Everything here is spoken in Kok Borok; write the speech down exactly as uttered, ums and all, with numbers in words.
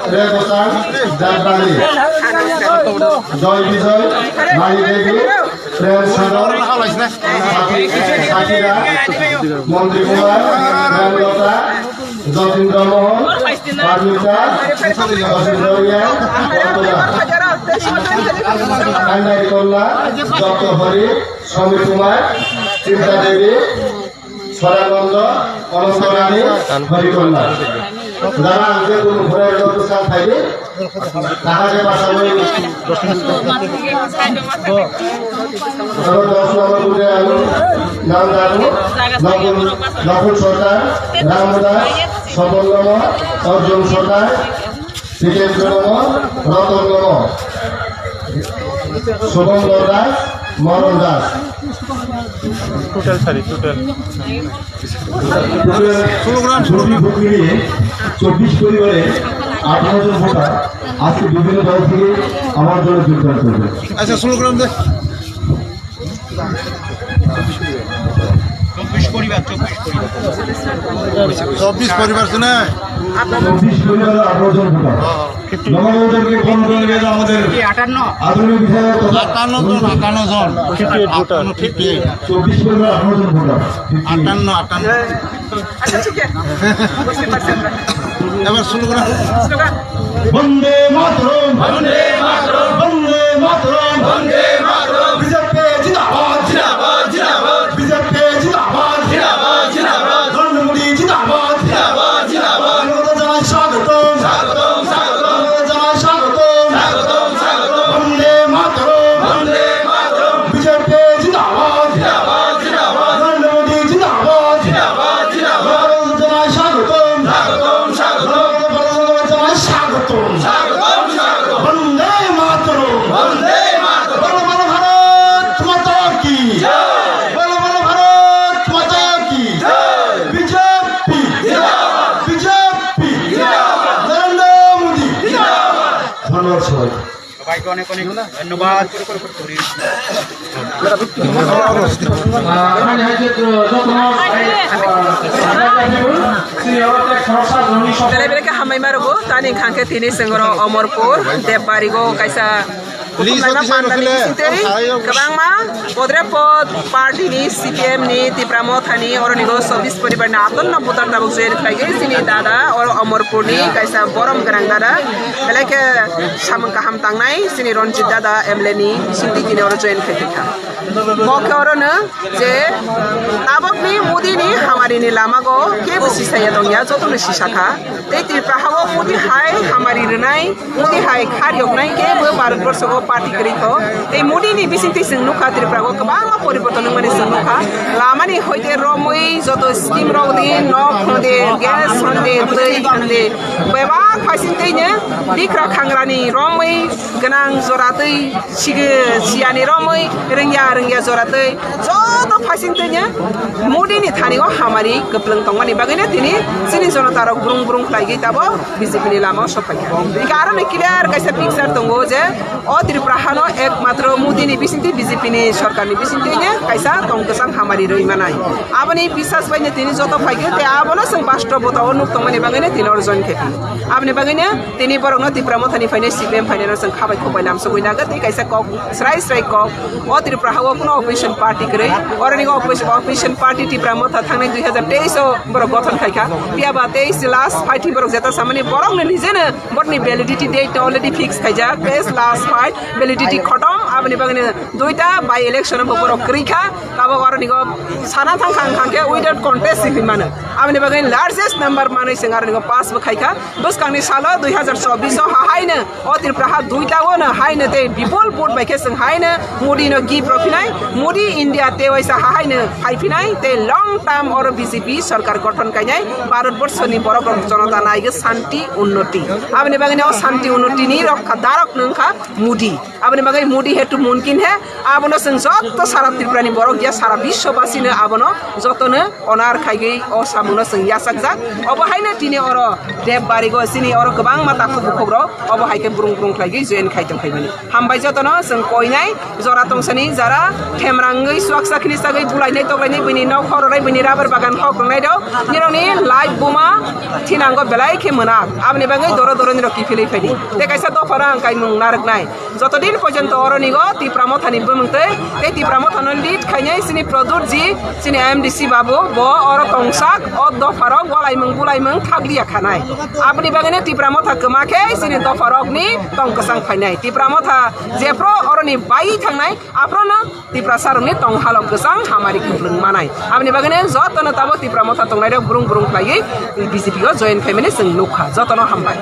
Rebosang Jatbari, Joy Bijoy, Mani Devi, Prem Sador, Sakira, Montri Kumar, Prem Lota, Jatindra Mohan, Parmita, Jatindra Riya, Bordona. Andai Kolla, Doctor Hari, Samir Kumar, Chinta Devi, Sorananda, Ananta Rani, Hari Kolla. Jara ang je kunu phore rok bwsa thaibi, kahage basa bai. Aro dos number buje ang nang daru, Nakul, Nakul Sarkar, Ram Das, Sopon Lama, Arjun Sarkar, Jitendra Lama, Ratan Lama, Subhankar Das, Maran Das. Total sari, total. Total voter, voter মিলিয়ে চব্বিশ পরিবারে আঠারো জন ভোটার আজকে বিভিন্ন দল থেকে আমার দলে যোগদান করবে। আচ্ছা, ষোলো গ্রাম দে। চব্বিশ পরিবার, চব্বিশ পরিবার। চব্বিশ পরিবার শুনে? চব্বিশ পরিবার, আঠারো জন ভোটার। নবাগতদেরকে ফোন করে গেলে আমাদের কি আটান্ন? আধুনিক বিধায়ক তথা আটান্ন জন, আটান্ন জন। Fifty eight voter. আটান্ন, ফিফটি এইট। চব্বিশ পরিবার, আঠারো জন ভোটার। Fifty eight. আটান্ন, আটান্ন। আচ্ছা, ঠিক আছে। বুঝতে পারছি আমরা। এবার শুরু করা। স্লোগান। বন্দে মাতরম, বন্দে মাতরম, বন্দে মাতরম, বন্দে মাতরম। বিজেপি জিন্দাবাদ, জিন্দাবাদ, জিন্দাবাদ। বিজেপি জিন্দাবাদ, জিন্দাবাদ, জিন্দাবাদ। নরেন্দ্র মোদী জিন্দাবাদ, জিন্দাবাদ, জিন্দাবাদ। নরেন্দ্র জানাই স্বাগতম, স্বাগতম, স্বাগতম। নরেন্দ্র জানাই স্বাগতম, স্বাগতম, স্বাগতম। বন্দে মাতরম, বন্দে মাতরম। বিজেপি জিন্দাবাদ, জিন্দাবাদ, জিন্দাবাদ। নরেন্দ্র মোদী জিন্দাবাদ, জিন্দাবাদ, জিন্দাবাদ। নরেন্দ্র জানাই স্বাগতম, স্বাগতম, স্বাগতম। নরেন্দ্র জানাই স্বাগতম। স্বাগতম, স্বাগতম। বন্দে মাতরম। বন্দে মাতরম। বলো, বলো ভারত মাতা কি। জয়। বলো, বলো ভারত মাতা কি। জয়। বিজেপি। জিন্দাবাদ। বিজেপি। জিন্দাবাদ। নরেন্দ্র মোদী। জিন্দাবাদ। ধন্যবাদ সবাইকে। সবাইকে অনেক অনেক ধন্যবাদ। Belai belai khe hambai ma rwgo, tani hwnkha khe tini chwng oro Omorpur, Debbargo kaisa kuthumnaima pandani bisingtwi kwbangma podre pod party ni C P M ni Tipra Motha ni oroni go chobbish poribar ni aton no voter tabuk join khlai khe chini dada oro Omorpur ni kaisa borom gwnang dada belai khe samung kaham tangnai chini Ranjit dada M L A ni bisingtwi tini oro join khai kha. Bo khe oro no je tabok ni Modi ni hamari ni lama go kebo sisaya tongya, joto no sisa kha. Tei Tripura ha o Modi hai hamari rwnai, Modi hai khar yoknai kebo Bharat borsho go party kwrwi kho. Tei Modi ni bisingtwi chwng nukha Tripura go kwbangma poriborton wngmani chwng nukha. Lama ni hoite romwi joto scheme rok di, nok hwnde, gas hwnde, twi hwnde, bebak phaising twi no bikra khangra ni romwi gwnang jora twi Sigi siyani romwi rwngya rwngya jora twi joto phaising twi no Modi ni thani o hamari kwplwng tongmani bagwi no tini chini jonota rok brung brung khlai gwi tabok B J P ni lama o sok phaikha. Hingkhe aro ni clear kaisa picture tongo je o Tripura hano ekmatro Modi ni bisingtwi B J P ni sorkar ni bisingtwi no kaisa tong kwchang hamari rwi manai. Aboni bisas bai no tini joto phaikhe tei abono chwng bastob bota o nuk tongmani bagwi no tini oro join khaikha. Aboni bagwi no Tini borokno Tipra Mothani phainai C P M phainai no chwng khabai khukbai lamsogwi nagwi tei kaisa kok srai srai kok o Tripura ha o kuno opposition party kwrwi oroni opposition, opposition party Tipra Motha thangnai dui hazar teis o borok gothon khaikha. Phiya ba teis last fight ni borok jeta samani borokno nijeno borokni validity date no already fix khaijak. Teis last fight validity khotom aboni bagwi no duita by election bo borok kwrwi kha. Tabok oroni go sana thang khang khang khe without contest hinwi mano. Aboni bagwi largest number manwi chwng aroni go pass bo khaikha. Bwskangni salo dui hazar chobbish o hahaino o Tripura ha duita o no haino tei bipul vote bai khe chwng haino Modi no gift rw phinai, Modi India tei waisa hahaino phai phinai tei long term oro B J P sorkar gothon kainai Bharat borso ni borok rok jonota naigwi shanti unnoti. Aboni bagwi no shanti unnoti ni rokha darok no wngkha Modi. Aboni bagwi Modi he To mumkin he, abono chwng joto sara Tripura ni borok ya sara biswabasi no abono joto no onar khaigwi o samung no chwng yachakjak. Obo haino tini oro Debbargo chini oro kwbangma takhuk bukhuk rok obo hai khe brung brung khlaigwi join khai tong khaimani. Hambai joto no chwng koinai jora tongsani jara themrangwi swaksa khini sagwi bulainai toklainai bini nok khoroknai bini rubber bagan hok tongnai rok nirokni life buma thinango belai khe mwnak. Aboni bagwi doro doro nirok kiphilwi phaidi. Tei kaisa dopha rang kaimung narwknai. Jotodin porjonto oroni go Tipra Motha ni bumung tei, tei Tipra Motha no lead khainai chini Pradyut ji, chini M D C babu, bo oro tongsak, o dopha rok walaimung bulaimung thakliya khanai. Aboni bagwi no Tipra Motha kwma khe chini dopha rok ni tong kwchang phainai. Tipra Motha jephru oroni bai thangnai, aphru no Tiprasa rok ni tong halok kwchang hamari kwplwng manai. Aboni bagwi no joto no tabuk Tipra Motha tongnai rok brung brung khlaiwi B J P o join khaimani chwng nukha. Joto no hambai.